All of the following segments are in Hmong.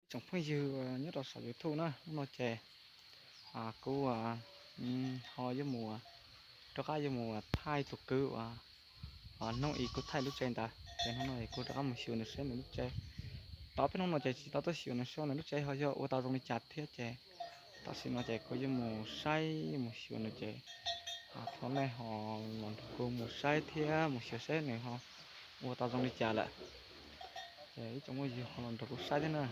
Tsoom phooj ywg nyob rau saum YouTube na, hnub no ces kuv ho yuav mus, rov qab yuav mus thaij tus kwv uas hnub ib kuv thaij lub tsev ntawd, ces hnub no kuv rov qab mus xyuas nws seb nws lub tsev. Tau peb hnub no ces tsis tau tuaj xyuas nws seb nws lub tsev ho yog ua tau zoo li cas thiab ces tam sim no ces kuv yuav mus saib, mus xyuas nws ces thov nej ho los nrog kuv mus saib thiab mus xyuas seb nws ho ua tau zoo li cas lawm. Ces ib tsoom phooj ywg ho los nrog kuv saib thiab na.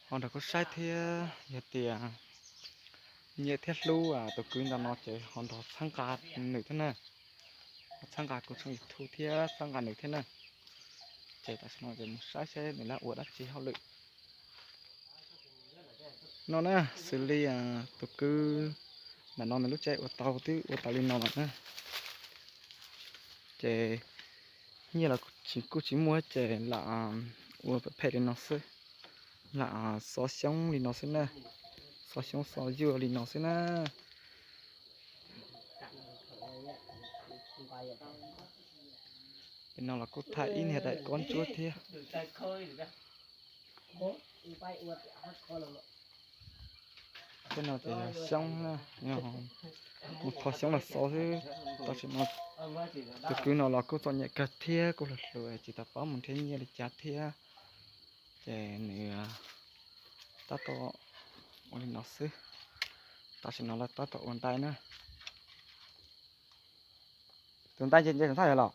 Ho nrog kuv saib thiab, yog tias nyiam thiab hlub tus kwv ntawm no ces ho nrog txhawb nqa nws thiab na. Ho txhawb nqa kuv tshooj YouTube thiab txhawb nqa nws thiab na. Ces tam sim no ces mus saib seb nws lawv ua dab tsi hauj lwm no na. Xws li tus kwv ntawm no nws lub tsev ua tau twb ua tau li no lawm na. Ces nyiaj los kuj tsis muaj ces lam ua phem phem li no xwb, lam xo xyoob li no xwb na, xo xyoob xo yuag li no xwb na. Pem no los kuj thaij ib niag daim kob ntsuab thiab. Tej no ces yog xyoob na, mus thov xyoob los xo xwb. Tam sim no tus kwv no los kuj txom nyem kawg thiab kuj hluas hluas tsis tau paub mus nrhiav nyiaj li cas thiab. Ces nws tab tom ua li no xwb. Tam sim no lawv tab tom ua ntais na. Tus ntais nce nce tus thaj yog los?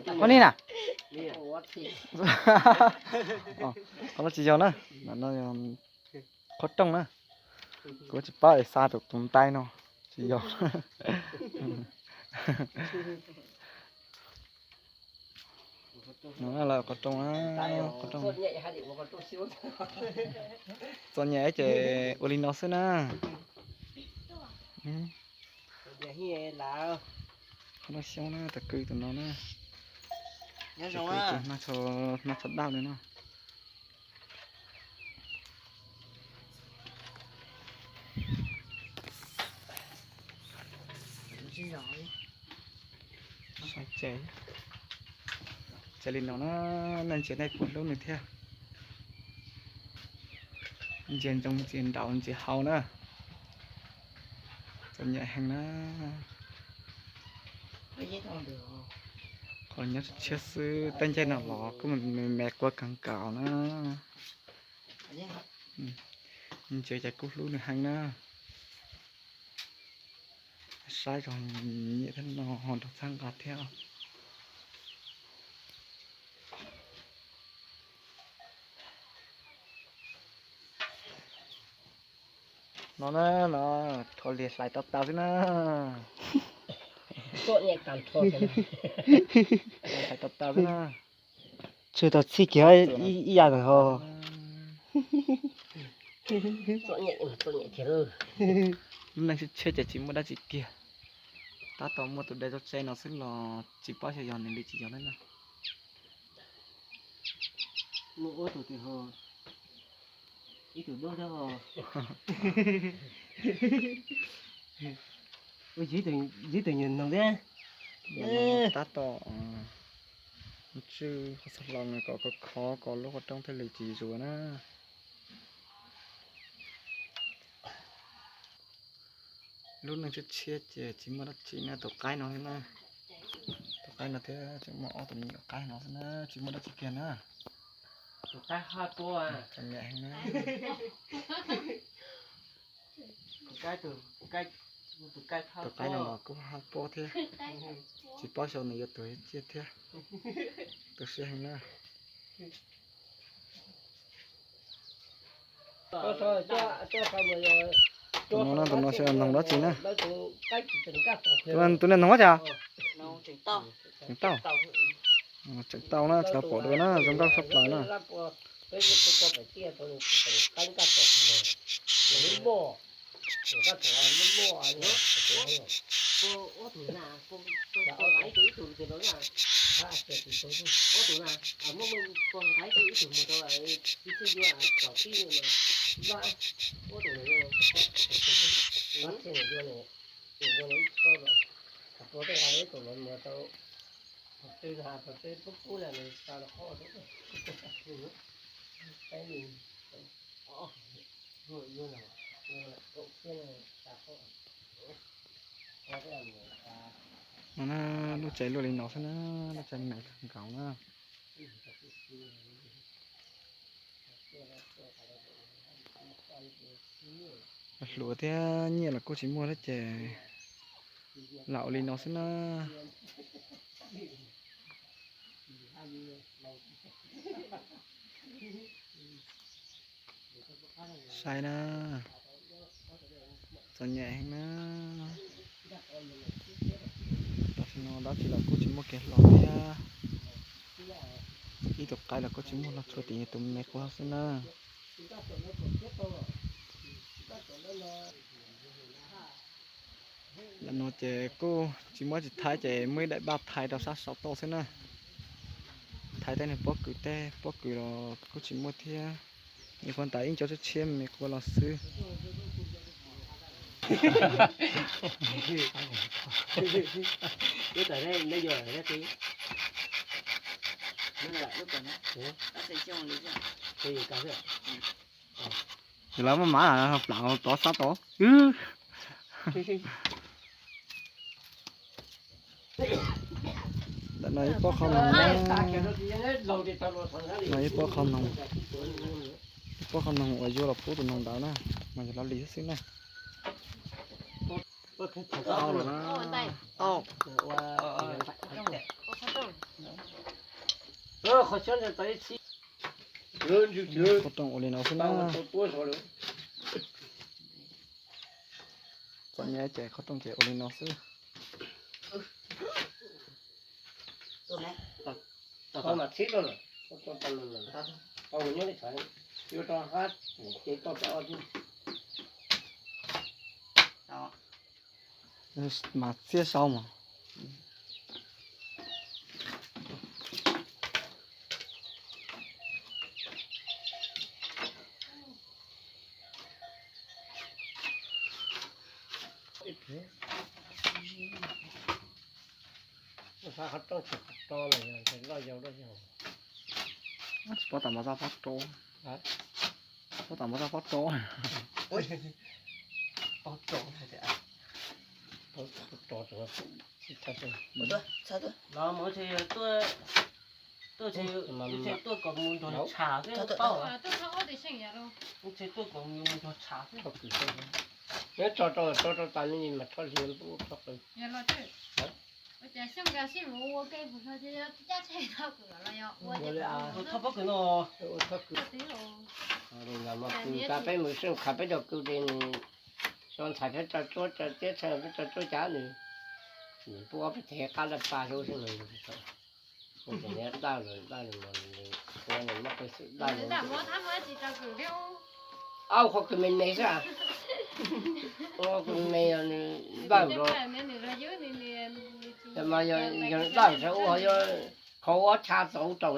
Qhov ni na? Qhov no tsis yog na, qhov rooj na. Kuv tsis paub es xa tus tus ntais no tsis yog. No lawm qhov rooj, qhov rooj. Txom nyem ces ua li no xwb na. Qhov no xyoob na, tus kwv tus no na. Tus kwv tus hmab tsho daj li no. Saib ces, ces li no na, nej ntsia nej puas hlub nws thiab. Ntsia ntsoov ntsia nraud ntsia hauv na. Txom nyem heev na. Qhov nyob tshiab xwb, tej ncaij no los kuj me me quaj kawg nkaus na. Ntsia ces kuj hlub nws heev na. Saib zog nyiam thiab no ho nrog txhawb nqa thiab. No na, no rho liag hlais tau tau xwb na. Hlais tau tau xwb na. Tshuav tau txhij kiag ib yam ntawd ho. Lub neej tshiab tshiab ces tsis muaj dab tsi kiag. Tab tom muaj tus dej tso tseg no xwb los tsis paub xyov yog nws li tsis yog thiab na. Muaj ua tus twg ho, ib tug dub thiab ho. Ua yig tus nyuag noog thiab. Tab tom ntswj qhov txog hlau no kom khov khov kom lub qhov rooj thiaj li tsis zuav na. Lub neej tshiab tshiab ces tsis muaj dab tsi na, tus qaib no thiab na. Tus qaib no thiab tseem muaj ob tug me nyuam qaib no xwb na, tsis muaj dab tsi kiag na. Tus qaib haj pob, txom nyem heev na. Tus qaib no los kuj haj pob thiab, tsis paub xyov nws yuav tuag yuav ciaj thiab, tu siab heev na. Tus no na, tus no xyov noog dab tsi na. Tus no noog dab tsi? Tseem tau, tseem tau na, tsis tau pom dua na, zoo nkauj tshaj plaws na. No na, lub tsev luaj li no xwb na, lub tsev me nkaus na. Hluas thiab nyiaj los kuj tsis muaj thiab ces lam ua li no xwb na. Saib na, txom nyem heev na. Tam sim no dab tsi los kuj tsis muaj kev hlo thiab. Ib tug qaib los kuj tsis muaj, hlo tsuas tim tus me qub xwb na. Lam no ces kuj tsis muaj tsis thaij ces muaj ib daim npaj thaij rau sab saum toj xwb na. Thaij tej niag pob kws, tej pob kws los kuj tsis muaj thiab. Nyuam qhuav ntais ib co tshiab tshiab me qub los xwb. Ces lawv maj mam plam tov sab tod. Ntawm no ib pob qhov noog na, no ib pob qhov noog, ib pob qhov noog uas yuav los pub tus noog ntawd na, mas yog lawv li xwb na. Tau lawm na. Tau. Qhov rooj ua li no xwb na. Txom nyem ces qhov rooj ces ua li no xwb. Mas txiaj sau mas. Qhov rooj tsis to los yog loj yau loj yau. Tsis paub tas mov txaj pob rau. Paub tas mov txaj pob rau. Los mus ces tuaj, tuaj ces tuaj kom mus nrog tsham xwb paub. Ces tuaj kom mus nrog tsham xwb. Nyob tso rau, tso rau tas me ntsis mas rho hli npub rho qws. Ua li, thoj pob kws no. Mas kws tas peb mus seej khav peb cov kws ces nws xyov ntxhais peb tso tsuab, tso tiab txheej peb tso tsuab cav nws, nws pub ob peb teg qab laj pa xwb xwb nws. Daj lawm, daj lawm mas nws ua nws muab qw xwb daj lawm. Ab, qhov kws me me xwb a. Qhov kws me nws daj lawm. Mas yog nws daj lawm saib ua yog qhov ua ob txha txaus rau lawm.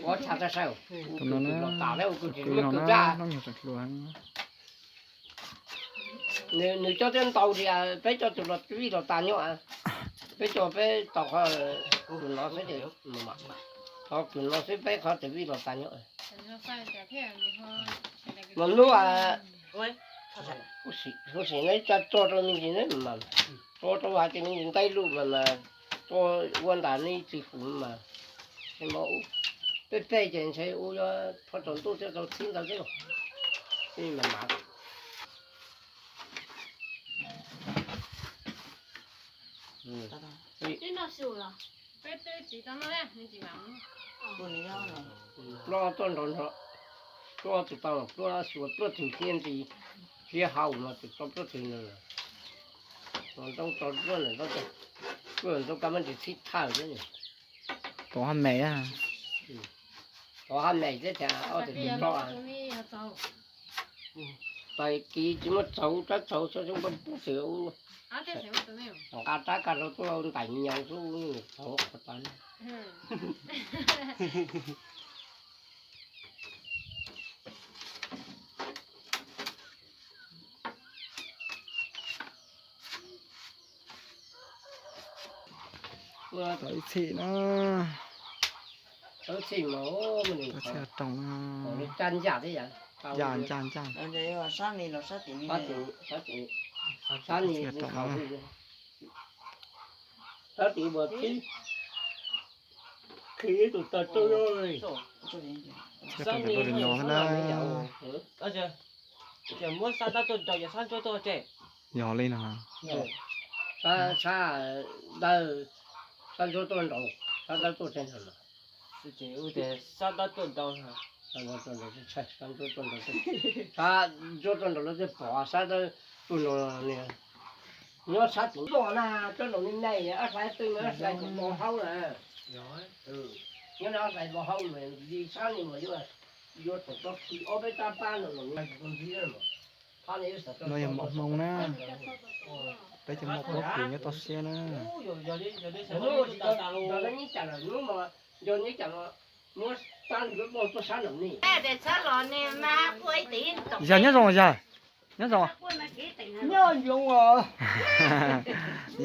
Ua ob txha txaus saib. Tus no na, los tas lawm kuv tsis muab kws daj. Nws coj thiab ntau tias peb coj tus los vij los tas nyob. Peb coj peb tau qhov kws no xwb, qhov kws no xwb peb qhov tus vij los tas nyob. Mas hnub, hnub sim no ib tsa tso rau me ntsis na mas, tso rau hais tias me ntsis nqaij lug mas mas tso ua ntas nej tsis fum mas, peb peb ces ntshe ua yuav pho tsaus ntuj thiab tau txhib ntawd xwb. Mas mas Pluaj tuaj nrov nrov, pluaj tus tau pluaj xyuas pluaj twg thiab ntsis, thiab hauv no tus tau pluaj twg no. Ntoo tso pluaj ntawm ntoo, pluaj ntoo kab mob ntsis txhib thawj thiab. Tov haj me, tov haj me thiab thiab ob tug tso. Tais kiv tsis muaj txaus, rab txaus xyov xyoo pab pub xwm nqa rab kaj rau tuaj ntais nyoos xwb txaus qhov tas. Tau ib txhij na. Tau ib txhij rooj na. Ncaj ncaj thiab yom. Ncaj ncaj ncaj. Sab tim mus tib khi ib tug tau tau. Sab tim li no na. Ces muab sab dawb tuaj nraud ces sab ntsuab tuaj tsev. Yog li no. Sab dawb, sab ntsuab tuaj nraud, sab dawb tuaj tsev no. Sab dawb tuaj nraud, sab ntsuab tuaj nraud, sab ntsuab tuaj nraud los twb pom sab dawb tuaj no. Nyob sab tim no na, cov no me me, ob hlais peb me ob hlais tim no hauv na. Nyob ob hlais no hauv na, li sab li mas yuav, yuav tau tau khi ob peb tab pab no los ntxiv. No yog maum hmoo na, peb cov maum pob kws nyob toj siab na. Yog nyob zoo yog, nyob zoo.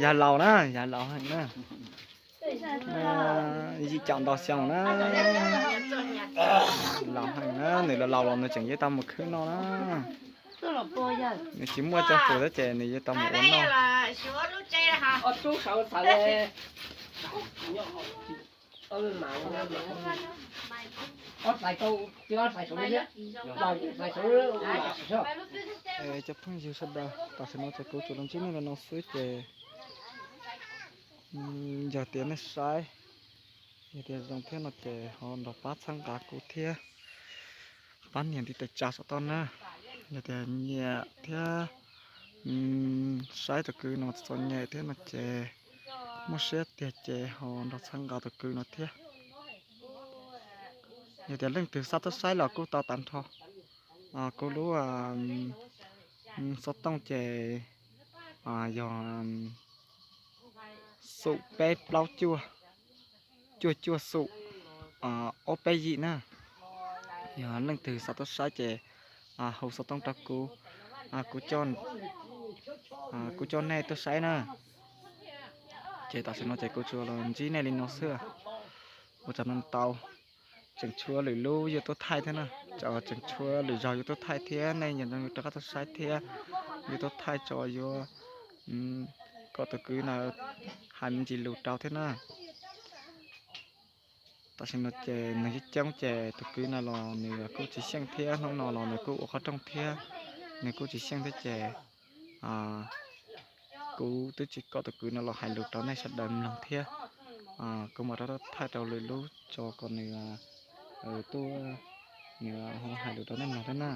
Yog laus na, yog laus heev na. Yim caum ntau xyoo na. Laus heev na, nws laus laus los nws tseem yuav tau mus khwb noj na. Nws tsis muaj cov hws thiab ces nws yuav tau mus ua noj. Cov phooj ywg sawv daws, tam sim no ces kuv tsuas los ntsib nej li no xwb ces yog tias nej saib, yog tias zoo thiab no ces ho nrog pab txhawb nqa kuv thiab, pab nias ntiv tes tsa saum toj na. Yog tias nyiam thiab saib tus kwv no txom nyem thiab no ces muaj siab tiag ces ho nrog txhawb nqa tus kwv no thiab. Yog tias leej twg xav tuaj saib los kuj tau tag nrho. Kuv lub xov tooj ces yog xum peb plaub cuaj, cuaj cuaj xum, ob peb yim na. Yog leej twg xav tuaj saib ces hu xov tooj rau kuv, kuv coj nej tuaj saib na. Ces tam sim no ces kuv tsuas los ntsib nej li no xwb. Ua tsaug ntau ntau. Tseem tshuav lwm lub yuav tuaj thaij thiab na, tseem tshuav lwm zaug yuav tuaj thaij thiab, nej nco ntsoov yuav rov qab tuaj saib thiab. Yuav tuaj thaij tso, yuav kom tus kwv no hais me ntsis lus rau thiab na. Tam sim no ces nws coob coob ces tus kwv no los nws kuj tsis xyeej thiab, hnub no los nws kuj ua qhov rooj thiab, nws kuj tsis xyeej thiab ces kuv twb tsis kom tus kwv no los hais lus rau nej sawv daws mloog thiab. Kuv mam rov qab thaij rau lwm lub tso kom nws tuaj, nws hais lus rau nej mloog thiab na.